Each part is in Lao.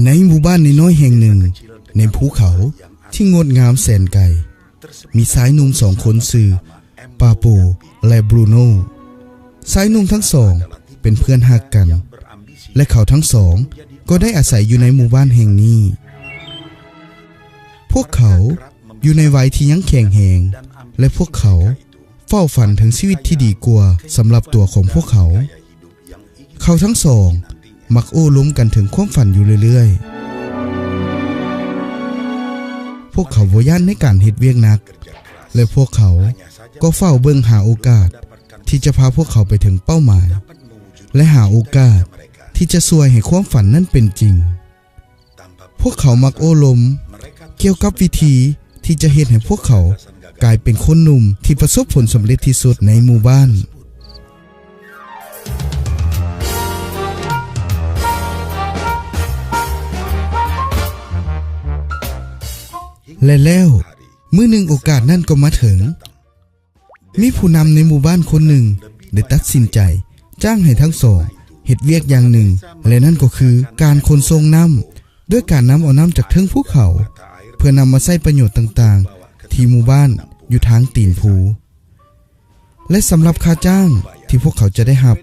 ໃນໝູ່ບ້ານນ້ອຍໆແຫ່ງໜຶ່ງ ໃນພູເຂົາທີ່ງົດງາມແສນໄກ, ມີຊາຍໜຸ່ມສອງຄົນຊື່ປາໂປ ແລະ ບຣູໂນ. ຊາຍໜຸ່ມທັງສອງເປັນເພື່ອນຮັກກັນ ແລະ ເຂົາທັງສອງກໍໄດ້ອາໄສຢູ່ໃນໝູ່ບ້ານແຫ່ງນີ້. ພວກເຂົາຢູ່ໃນໄວທີ່ຍັງແຂງແຮງ ແລະ ພວກເຂົາເຝົ້າຝັນເຖິງຊີວິດທີ່ດີກວ່າສຳລັບຕົວຂອງພວກເຂົາ. ເຂົາທັງສອງມັກໂອ້ລົມກັນເຖິງຄວາມຝັນຢູ່ເລື້ອຍໆ. ພວກເຂົາບໍ່ຢ້ານໃນການເຮັດວຽກໜັກ ແລະ ພວກເຂົາກໍເຝົ້າເບິ່ງຫາໂອກາດທີ່ຈະພາພວກເຂົາໄປເຖິງເປົ້າໝາຍ ແລະ ຫາໂອກາດທີ່ຈະຊ່ວຍໃຫ້ຄວາມຝັນນັ້ນເປັນຈິງ. ພວກເຂົາມັກໂອ້ລົມກ່ຽວກັບວິທີທີ່ຈະເຮັດໃຫ້ພວກເຂົາກາຍເປັນຄົນໜຸ່ມທີ່ປະສົບຜົນສຳເລັດທີ່ສຸດໃນໝູ່ບ້ານ. ແລະແລ້ວ ມື້ໜຶ່ງໂອກາດນັ້ນກໍມາເຖິງ. ມີຜູ້ນຳໃນໝູ່ບ້ານຄົນໜຶ່ງໄດ້ຕັດສິນໃຈຈ້າງໃຫ້ທັງສອງເຮັດວຽກຢ່າງໜຶ່ງ ແລະ ນັ້ນກໍຄືການຂົນສົ່ງນ້ຳ ດ້ວຍການນຳເອົານ້ຳຈາກເທິງພູເຂົາ ເພື່ອນຳມາໃຊ້ປະໂຫຍດຕ່າງໆທີ່ໝູ່ບ້ານຢູ່ທາງຕີນພູ. ແລະ ສຳລັບຄ່າຈ້າງທີ່ພວກເຂົາຈະໄດ້ຮັບ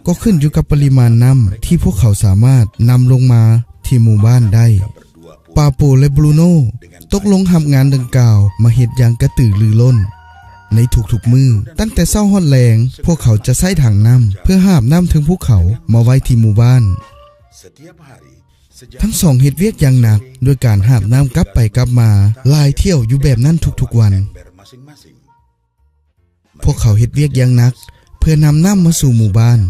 ກໍຂຶ້ນຢູ່ກັບປະລິມານນ້ຳທີ່ພວກເຂົາສາມາດນຳລົງມາທີ່ໝູ່ບ້ານໄດ້. ປາໂປ ແລະ ບຣູໂນຕົກລົງຮັບງານດັ່ງກ່າວມາເຮັດຢ່າງກະຕືລືລົ້ນ. ໃນທຸກໆມື້, ຕັ້ງແຕ່ເຊົ້າຮອດແລງ, ພວກເຂົາຈະໃຊ້ຖັງນ້ຳເພື່ອຫາບນ້ຳເທິງພູເຂົາມາໄວ້ທີ່ໝູ່ບ້ານ. ທັງສອງເຮັດວຽກຢ່າງໜັກດ້ວຍການຫາບນ້ຳກັບໄປກັບມາຫຼາຍຖ້ຽວຢູ່ແບບນັ້ນທຸກໆວັນ. ພວກເຂົາເຮັດວຽກຢ່າງໜັກເພື່ອນຳນ້ຳມາສູ່ໝູ່ບ້ານ.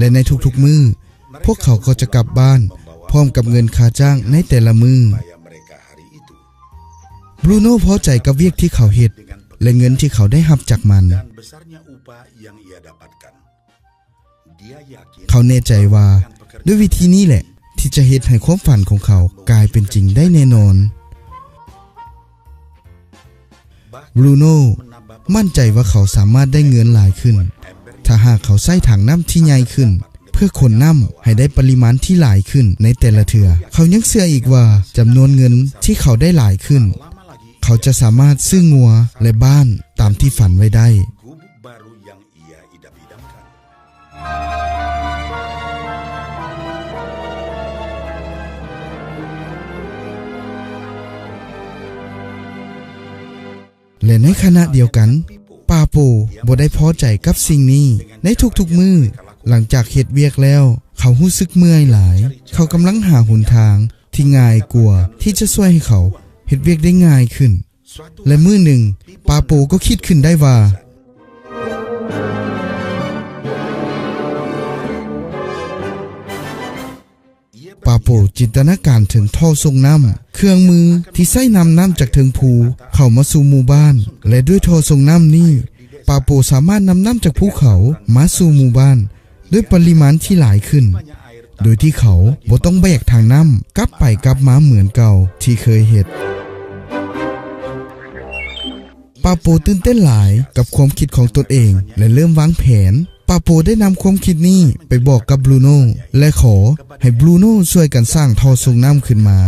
ແລະ ໃນທຸກໆມື້, ພວກເຂົາກໍຈະກັບບ້ານພ້ອມກັບເງິນຄ່າຈ້າງໃນແຕ່ລະມື້. ບຣູໂນພໍໃຈກັບວຽກທີ່ເຂົາເຮັດ ແລະ ເງິນທີ່ເຂົາໄດ້ຮັບຈາກມັນ. ເຂົາແນ່ໃຈວ່າດ້ວຍວິທີນີ້ແຫຼະທີ່ຈະເຮັດໃຫ້ຄວາມຝັນຂອງເຂົາກາຍເປັນຈິງໄດ້ແນ່ນອນ. ບຣູໂນໝັ້ນໃຈວ່າເຂົາສາມາດໄດ້ເງິນຫຼາຍຂຶ້ນ ຖ້າຫາກເຂົາໃຊ້ຖັງນ້ຳທີ່ໃຫຍ່ຂຶ້ນ ເພື່ອຂົນນ້ຳໃຫ້ໄດ້ປະລິມານທີ່ຫຼາຍຂຶ້ນໃນແຕ່ລະເທື່ອ. ເຂົາຍັງເຊື່ອອີກວ່າຈຳນວນເງິນທີ່ເຂົາໄດ້ຫຼາຍຂຶ້ນ, ເຂົາຈະສາມາດຊື້ງົວ ແລະ ບ້ານຕາມທີ່ຝັນໄວ້ໄດ້. Ia idam-idamkan. ແລະ ໃນຂະນະດຽວກັນ, ປາໂປບໍ່ໄດ້ພໍໃຈກັບສິ່ງນີ້. ໃນທຸກໆມື້, ຫຼັງຈາກເຮັດວຽກແລ້ວ, ເຂົາຮູ້ສຶກເມື່ອຍຫຼາຍ. ເຂົາກຳລັງຫາຫົນທາງທີ່ງ່າຍກວ່າທີ່ຈະຊ່ວຍໃຫ້ເຂົາເຮັດວຽກໄດ້ງ່າຍຂຶ້ນ. ແລະ ມື້ໜຶ່ງ, ປາໂປກໍຄິດຂຶ້ນໄດ້ວ່າ ປາໂປຈິນຕະນາການເຖິງທໍ່ສົ່ງນ້ຳ, ເຄື່ອງມືທີ່ໃຊ້ນຳນ້ຳຈາກເທິງພູເຂົ້າມາສູ່ໝູ່ບ້ານ, ແລະ ດ້ວຍທໍ່ສົ່ງນ້ຳນີ້, ປາໂປສາມາດນຳນ້ຳຈາກພູເຂົາມາສູ່ໝູ່ບ້ານ ດ້ວຍປະລິມານທີ່ຫຼາຍຂຶ້ນ, ໂດຍທີ່ເຂົາບໍ່ຕ້ອງແບກຖັງນ້ຳກັບໄປກັບມາເໝືອນເກົ່າທີ່ເຄີຍເຮັດ. ປາໂປຕື່ນເຕັ້ນຫຼາຍກັບຄວາມຄິດຂອງຕົນເອງ ແລະ ເລີ່ມວາງແຜນ. ປາໂປໄດ້ນຳຄວາມຄິດນີ້ໄປບອກກັບບຣູໂນ ແລະ ຂໍໃຫ້ບຣູໂນຊ່ວຍກັນສ້າງທໍ່ສົ່ງນ້ຳຂຶ້ນມາ.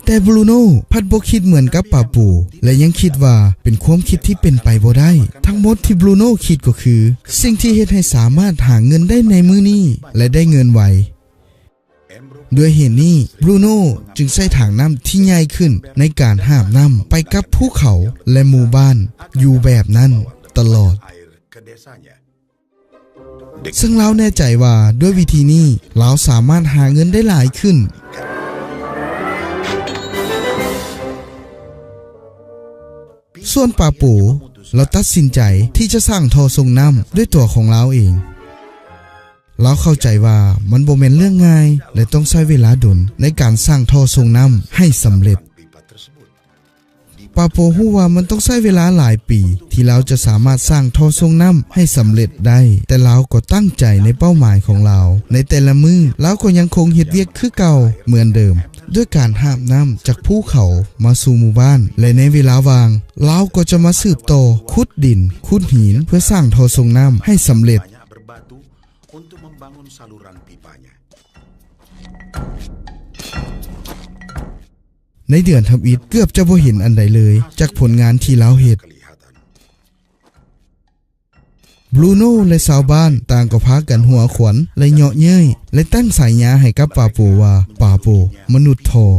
ແຕ່ບຣູໂນພັດບໍ່ຄິດເໝືອນກັບປາໂປ ແລະ ຍັງຄິດວ່າເປັນຄວາມຄິດທີ່ເປັນໄປບໍ່ໄດ້. ທັງໝົດທີ່ບຣູໂນຄິດກໍຄື ສິ່ງທີ່ເຮັດໃຫ້ສາມາດຫາເງິນໄດ້ໃນມື້ນີ້ ແລະ ໄດ້ເງິນໄວ. ດ້ວຍເຫດນີ້, ບຣູໂນຈຶ່ງໃຊ້ຖັງນ້ຳທີ່ໃຫຍ່ຂຶ້ນໃນການຫາບນ້ຳໄປກັບພູເຂົາ ແລະ ໝູ່ບ້ານຢູ່ແບບນັ້ນຕະຫຼອດ. ເຊິ່ງລາວແນ່ໃຈວ່າດ້ວຍວິທີນີ້ລາວສາມາດຫາເງິນໄດ້ຫຼາຍຂຶ້ນ. ສ່ວນປາໂປ, ລາວຕັດສິນໃຈທີ່ຈະສ້າງທໍ່ສົ່ງນ້ຳດ້ວຍຕົວຂອງລາວເອງ. ລາວເຂົ້າໃຈວ່າມັນບໍ່ແມ່ນເລື່ອງງ່າຍ ແລະ ຕ້ອງໃຊ້ເວລາດົນໃນການສ້າງທໍ່ສົ່ງນ້ຳໃຫ້ສຳເລັດ. ປາໂປຮູ້ວ່າມັນຕ້ອງໃຊ້ເວລາຫຼາຍປີທີ່ລາວຈະສາມາດສ້າງທໍ່ສົ່ງນ້ຳໃຫ້ສຳເລັດໄດ້, ແຕ່ລາວກໍຕັ້ງໃຈໃນເປົ້າໝາຍຂອງລາວ. ໃນແຕ່ລະມື້, ລາວກໍຍັງຄົງເຮັດວຽກຄືເກົ່າເໝືອນເດີມ, ດ້ວຍການຫາບນ້ຳຈາກພູເຂົາມາສູ່ໝູ່ບ້ານ, ແລະ ໃນເວລາວ່າງ, ລາວກໍຈະມາສືບຕໍ່ຂຸດດິນ, ຂຸດຫີນ ເພື່ອສ້າງທໍ່ສົ່ງນ້ຳໃຫ້ສຳເລັດ. Banyak berbatu untuk membangun saluran pipanya. ໃນເດືອນທຳອິດເກືອບຈະບໍ່ເຫັນອັນໃດເລີຍຈາກຜົນງານທີ່ລາວເຮັດ. ບຣູໂນ ແລະ ຊາວບ້ານຕ່າງກໍພາກັນຫົວຂວັນ ແລະ ເຍາະເຍີ້ຍ ແລະ ຕັ້ງສາຍຍາໃຫ້ກັບປາໂປວ່າ ປາໂປ ມະນຸດທໍ່.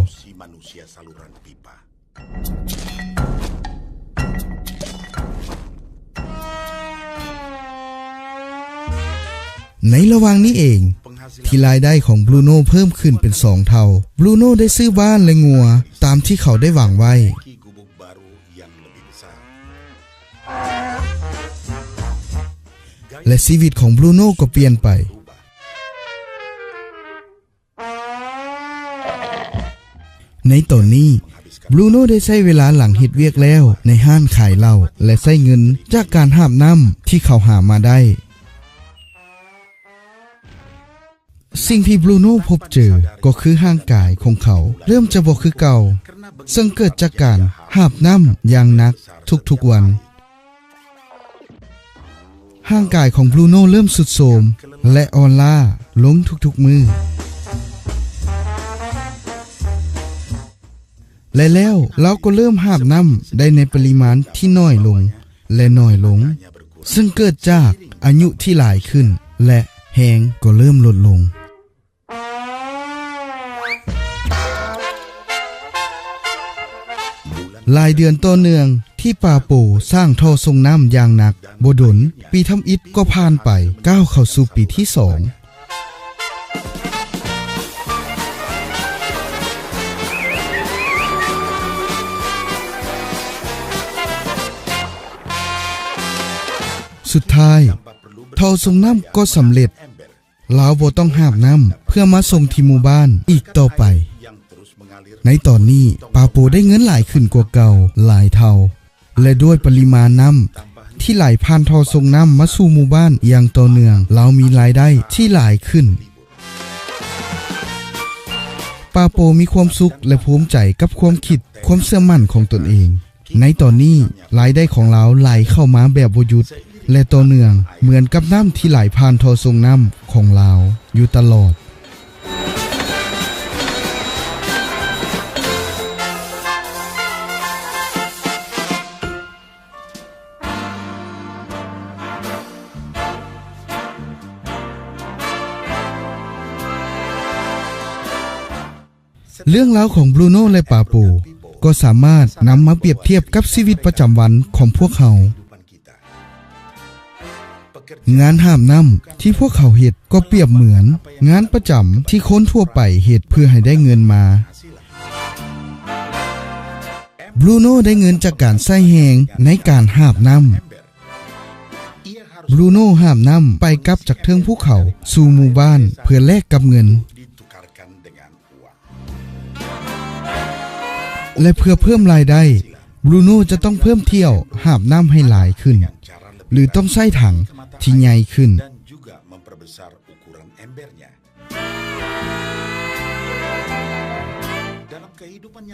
ໃນລະຫວ່າງນີ້ເອງ ທີ່ລາຍໄດ້ຂອງບຣູໂນເພີ່ມຂຶ້ນເປັນສອງເທົ່າ, ບຣູໂນໄດ້ຊື້ບ້ານ ແລະ ງົວຕາມທີ່ເຂົາໄດ້ຫວັງໄວ້ ແລະ ຊີວິດຂອງບຣູໂນກໍປ່ຽນໄປ. ໃນຕອນນີ້, ບຣູໂນໄດ້ໃຊ້ເວລາຫຼັງເຮັດວຽກແລ້ວໃນຮ້ານຂາຍເຫຼົ້າ ແລະ ໃຊ້ເງິນຈາກການຫາບນ້ຳທີ່ເຂົາຫາມາໄດ້. ສິ່ງທີ່ບຣູໂນພົບເຈີກໍຄືຮ່າງກາຍຂອງເຂົາເລີ່ມຈະບໍ່ຄືເກົ່າ, ເຊິ່ງເກີດຈາກການຫາບນ້ຳຢ່າງໜັກທຸກໆວັນ. ຮ່າງກາຍຂອງບຣູໂນເລີ່ມຊຸດໂຊມ ແລະ ອ່ອນລ້າລົງທຸກໆມື້ ແລະ ແລ້ວລາວກໍເລີ່ມຫາບນ້ຳໄດ້ໃນປະລິມານທີ່ໜ້ອຍລົງ ແລະ ໜ້ອຍລົງ, ເຊິ່ງເກີດຈາກອາຍຸທີ່ຫຼາຍຂຶ້ນ ແລະ ແຮງກໍເລີ່ມລົດລົງ. ຫຼາຍເດືອນຕໍ່ເນື່ອງທີ່ປາໂປສ້າງທໍ່ສົ່ງນ້ຳຢ່າງໜັກ, ບໍ່ດົນ, ປີທຳອິດກໍຜ່ານໄປ, ກ້າວເຂົ້າສູ່ປີທີສອງ. ສຸດທ້າຍ, ທໍ່ສົ່ງນ້ຳກໍສຳເລັດ. ລາວບໍ່ຕ້ອງຫາບນ້ຳເພື່ອມາສົ່ງທີ່ໝູ່ບ້ານອີກຕໍ່ໄປ. ໃນຕອນນີ້, ປາໂປໄດ້ເງິນຫຼາຍຂຶ້ນກວ່າເກົ່າຫຼາຍເທົ່າ, ແລະ ດ້ວຍປະລິມານນ້ຳທີ່ໄຫຼຜ່ານທໍ່ສົ່ງນ້ຳມາສູ່ໝູ່ບ້ານຢ່າງຕໍ່ເນື່ອງ, ລາວມີລາຍໄດ້ທີ່ຫຼາຍຂຶ້ນ. ປາໂປມີຄວາມສຸກ ແລະ ພູມໃຈກັບຄວາມຄິດ, ຄວາມເຊື່ອໝັ້ນຂອງຕົນເອງ. ໃນຕອນນີ້, ລາຍໄດ້ຂອງລາວໄຫຼເຂົ້າມາແບບບໍ່ຢຸດ ແລະ ຕໍ່ເນື່ອງ ເໝືອນກັບນ້ຳທີ່ໄຫຼຜ່ານທໍ່ສົ່ງນ້ຳຂອງລາວຢູ່ຕະຫຼອດ. ເລື່ອງລາວຂອງບຣູໂນ ແລະ ປາໂປ ກໍສາມາດນຳມາປຽບທຽບກັບຊີວິດປະຈຳວັນຂອງພວກເຮົາ. ງານຫາບນ້ຳທີ່ພວກເຂົາເຮັດກໍປຽບເໝືອນງານປະຈຳທີ່ຄົນທົ່ວໄປເຮັດເພື່ອໃຫ້ໄດ້ເງິນມາ. ບຣູໂນໄດ້ເງິນຈາກການໃຊ້ແຮງໃນການຫາບນ້ຳ. ບຣູໂນຫາບນ້ຳໄປກັບຈາກເທິງພູເຂົາສູ່ໝູ່ບ້ານເພື່ອແລກກັບເງິນ ແລະ ເພື່ອເພີ່ມລາຍໄດ້, ບຣູໂນຈະຕ້ອງເພີ່ມຖ້ຽວຫາບນ້ຳໃຫ້ຫຼາຍຂຶ້ນ ຫຼື ຕ້ອງໃຊ້ຖັງທີ່ໃຫຍ່ຂຶ້ນ.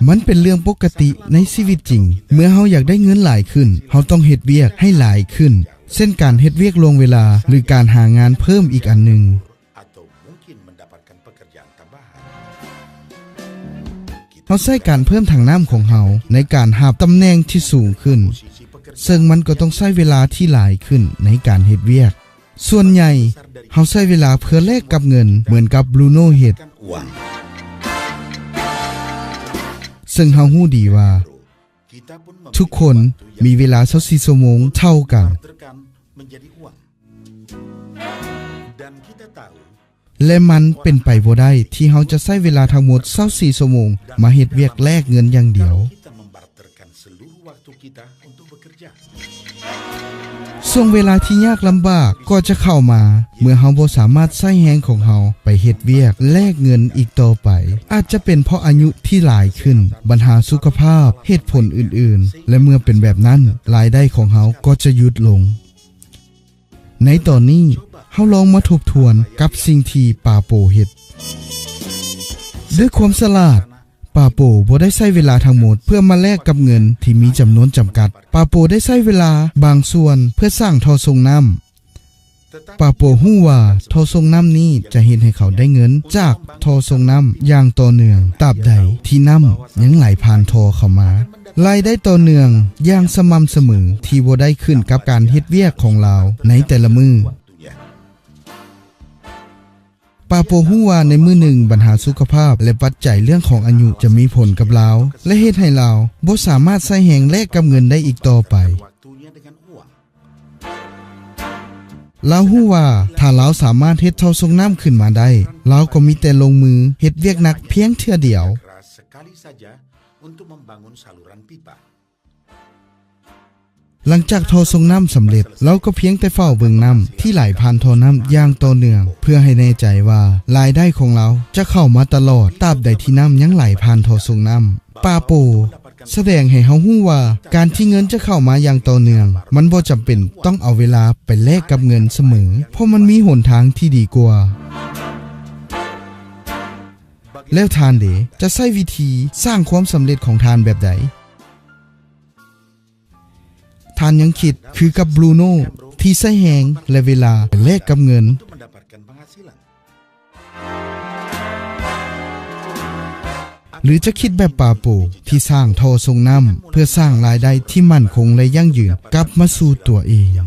ມັນເປັນເລື່ອງປົກກະຕິໃນຊີວິດຈິງ. ເມື່ອເຮົາຢາກໄດ້ເງິນຫຼາຍຂຶ້ນ, ເຮົາຕ້ອງເຮັດວຽກໃຫ້ຫຼາຍຂຶ້ນ, ເຊັ່ນ ການເຮັດວຽກລ່ວງເວລາ ຫຼື ການຫາງານເພີ່ມອີກອັນໜຶ່ງ. ເຮົາໃຊ້ການເພີ່ມຖັງນ້ຳຂອງເຮົາໃນການຫາບຕຳແໜ່ງທີ່ສູງຂຶ້ນ, ເຊິ່ງມັນກໍຕ້ອງໃຊ້ເວລາທີ່ຫຼາຍຂຶ້ນໃນການເຮັດວຽກ. ສ່ວນໃຫຍ່ເຮົາໃຊ້ເວລາເພື່ອແລກກັບເງິນເໝືອນກັບບຣູໂນເຮັດ. ເຊິ່ງເຮົາຮູ້ດີວ່າທຸກຄົນມີເວລາຊາວສີ່ຊົ່ວໂມງເທົ່າກັນ. ແລະ ມັນເປັນໄປບໍ່ໄດ້ທີ່ເຮົາຈະໃຊ້ເວລາທັງໝົດຊາວສີ່ຊົ່ວໂມງມາເຮັດວຽກແລກເງິນຢ່າງດຽວ. Seluruh waktu kita untuk bekerja. ຊ່ວງເວລາທີ່ຍາກລຳບາກກໍຈະເຂົ້າມາ ເມື່ອເຮົາບໍ່ສາມາດໃຊ້ແຮງຂອງເຮົາໄປເຮັດວຽກແລກເງິນອີກຕໍ່ໄປ. ອາດຈະເປັນເພາະອາຍຸທີ່ຫຼາຍຂຶ້ນ, ບັນຫາສຸຂະພາບ, ເຫດຜົນອື່ນໆ ແລະ ເມື່ອເປັນແບບນັ້ນ, ລາຍໄດ້ຂອງເຮົາກໍຈະຢຸດລົງ. ໃນຕອນນີ້, ເຮົາລອງມາທົບທວນກັບສິ່ງທີ່ປາໂປເຮັດ. ດ້ວຍຄວາມສະຫຼາດ, ປາໂປບໍ່ໄດ້ໃຊ້ເວລາທັງໝົດເພື່ອມາແລກກັບເງິນທີ່ມີຈຳນວນຈຳກັດ. ປາໂປໄດ້ໃຊ້ເວລາບາງສ່ວນເພື່ອສ້າງທໍ່ສົ່ງນ້ຳ. ປາໂປຮູ້ວ່າທໍ່ສົ່ງນ້ຳນີ້ຈະເຮັດໃຫ້ເຂົາໄດ້ເງິນຈາກທໍ່ສົ່ງນ້ຳຢ່າງຕໍ່ເນື່ອງ ຕາບໃດທີ່ນ້ຳຍັງໄຫຼຜ່ານທໍ່ເຂົ້າມາ. ລາຍໄດ້ຕໍ່ເນື່ອງຢ່າງສະໝ່ຳສະເໝີທີ່ບໍ່ໄດ້ຂຶ້ນກັບການເຮັດວຽກຂອງລາວໃນແຕ່ລະມື້. ປາໂປຮູ້ວ່າໃນມື້ໜຶ່ງບັນຫາສຸຂະພາບ ແລະ ປັດໄຈເລື່ອງຂອງອາຍຸຈະມີຜົນກັບລາວ ແລະ ເຮັດໃຫ້ລາວບໍ່ສາມາດໃຊ້ແຮງແລກກັບເງິນໄດ້ອີກຕໍ່ໄປ. ລາວຮູ້ວ່າຖ້າລາວສາມາດເຮັດທໍ່ສົ່ງນ້ຳຂຶ້ນມາໄດ້, ລາວກໍມີແຕ່ລົງມືເຮັດວຽກໜັກພຽງເທື່ອດຽວ. ຫຼັງຈາກທໍ່ສົ່ງນ້ຳສຳເລັດ, ລາວກໍພຽງແຕ່ເຝົ້າເບິ່ງນ້ຳທີ່ໄຫຼຜ່ານທໍ່ນ້ຳຢ່າງຕໍ່ເນື່ອງ ເພື່ອໃຫ້ແນ່ໃຈວ່າລາຍໄດ້ຂອງລາວຈະເຂົ້າມາຕະຫຼອດ ຕາບໃດທີ່ນ້ຳຍັງໄຫຼຜ່ານທໍ່ສົ່ງນ້ຳ. ປາໂປສະແດງໃຫ້ເຮົາຮູ້ວ່າ ການທີ່ເງິນຈະເຂົ້າມາຢ່າງຕໍ່ເນື່ອງ ມັນບໍ່ຈຳເປັນຕ້ອງເອົາເວລາໄປແລກກັບເງິນສະເໝີ, ເພາະມັນມີຫົນທາງທີ່ດີກວ່າ. ແລ້ວທ່ານເດ ຈະໃຊ້ວິທີສ້າງຄວາມສຳເລັດຂອງທ່ານແບບໃດ? ທ່ານຍັງຄິດຄືກັບບຣູໂນ ທີ່ໃຊ້ແຮງ ແລະ ເວລາໄປແລກກັບເງິນ? ຫຼືຈະຄິດແບບປາໂປ ທີ່ສ້າງທໍ່ສົ່ງນ້ຳເພື່ອສ້າງລາຍໄດ້ທີ່ໝັ້ນຄົງ ແລະ ຢັ້ງຢືນກັບມາສູ່ຕົວເອງ?